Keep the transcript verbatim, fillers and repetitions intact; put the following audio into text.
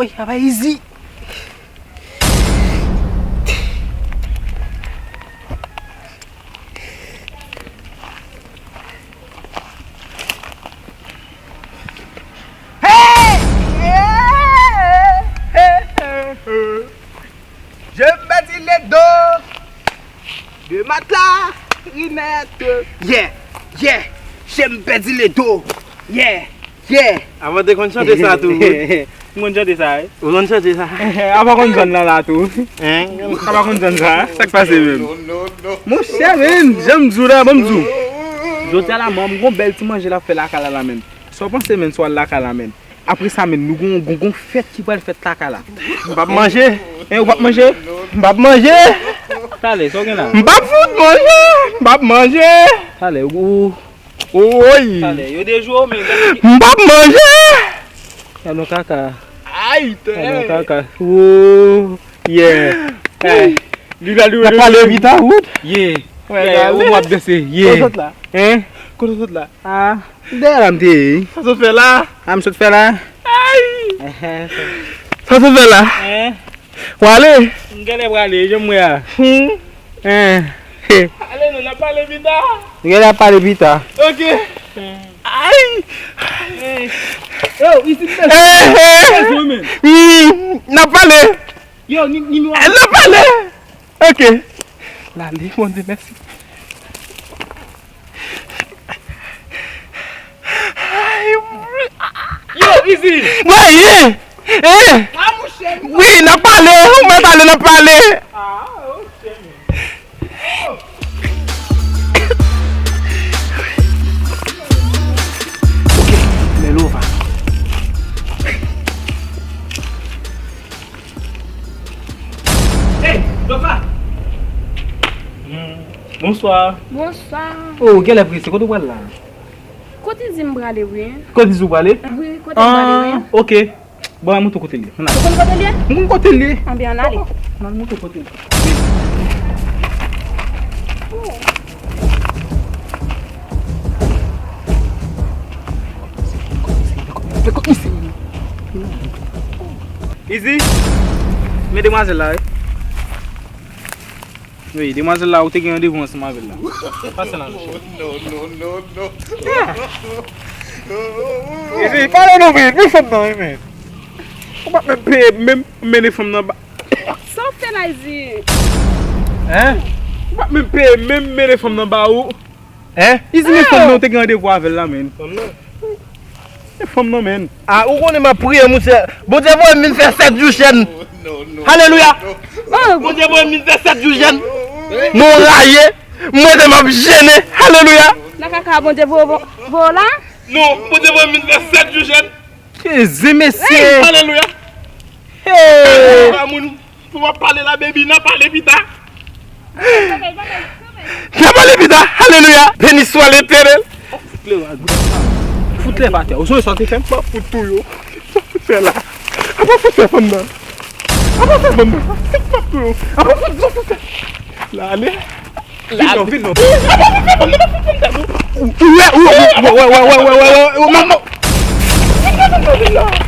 Woy, apa Izi? Hey! Je me bati le do. De matla rinèt. Yeah, yeah. Je me bati le do. Yeah, yeah. Avan te konn chante sa tou. M konn chante sa, wi. Ou konn chante sa? Apa konn zòn nan la tou. Hein? Apa konn zòn sa? Sa k pase menm? Monchè, men, jan m di w la, ban m di w. Jodi a la, mwen, m gon bèl ti manje l ap fè lakay la, la, menm. Sa w panse, menm, si w al lakay la, menm? Apre sa, menm, nou gon, gon, gon fèt ki pral fèt lakay la. M p ap manje. Hein, ou p ap manje? M p ap manje. Talè, sa w gen la? M p ap fout manje. M p ap manje. Talè, ou, Woy! Talè, yo dejwe w, men gade ki... M p ap manje! Gade yon kaka. Ay, tè! Gade yon kaka. Woo! Yeah! Hey! N ap pale pita, wout? Yeah! Yeah, ou w ap danse, yeah! Kote w sot la? Hein? Kote w sot la? Ah, dèyè la m te ye. Sa w sot fè la? Ah, m sot fè la? Ay! Sa w sot fè la? Hein? W ale? M genlè prale, jan m wè a. Hmm. Hein. Ale non, n ap pale pita. M genlè ap pale pita. Ok. Ay! Yo, isi m pèse. Eh, eh. M pèse, men. Hmm, n ap pale. Yo, ni, ni nou... Eh, n ap pale. Ok. L ale, Bondye, mèsi. Yo, Izi! Mwen ye! Eh! Ah, monchè, wi, n ap pale! Ou mèt ale, n ap pale! Ah, ok, men. Ok, men Lova. Hey, Lova! Bonswa. Bonswa. Oh, genlè prese, kote w pral la? Kote Izi m prale, wi. Kote Izi w prale? Wi, kote m prale, wi. Ah, ok. Bon, mwen montre w kote l ye. Ann ale. Ou konn kote l ye? M konn kote l ye. Anben, ann ale. Ann al montre w kote l ye. Izi, men demwazèl la, wi. Wi, demwazèl la, ou te gen randevou ansanm avè l la. Pase la, mesye. No, no, no, no. Izi, pale non, men, men fanm nan, wi, men. Ou pa t menm peye, menm mennen fanm nan ba. Sa w fè la, Izi? Hein? Ou pa t menm peye, menm mennen fanm nan ba ou. Hein? Izi, men fanm nan, ou te gen randevou avè l la, men. Fanm nan? Men fanm nan, men. Ah, ou konnen m ap priye, monchè. Bondye voye m vin fè sèt jou jèn. Alelouya. Oh. Bondye voye m vin fè sèt jou jèn. Mwen rayi. Mwen te m ap jene. Alelouya. Nan kaka Bondye voye w la? Non, Bondye voye m vin fè sèt jou jèn. Jezi, mesye. Alelouya. Hey. Amoun. Pou w ap pale la, baby, n a pale pita. N a pale pita. Alelouya. Beni swa Letènèl. Fout lè atè. Fout lè atè. Ou sonje sa w te fè m? M ap fout touye w. Sa w fout fè la? Apa fout fè fanm nan? Apa fè fanm nan? M ap touye w. Apa fout, sa w fout fè? La ale. Vin non, vin non. Apa fout fè fanm nan? Apa fout fanm nan? Ou wè, ou wè, ou wè, ou wè, ou wè, ou wè, ou wè, ou wè, ou wè, ou wè, ou wè,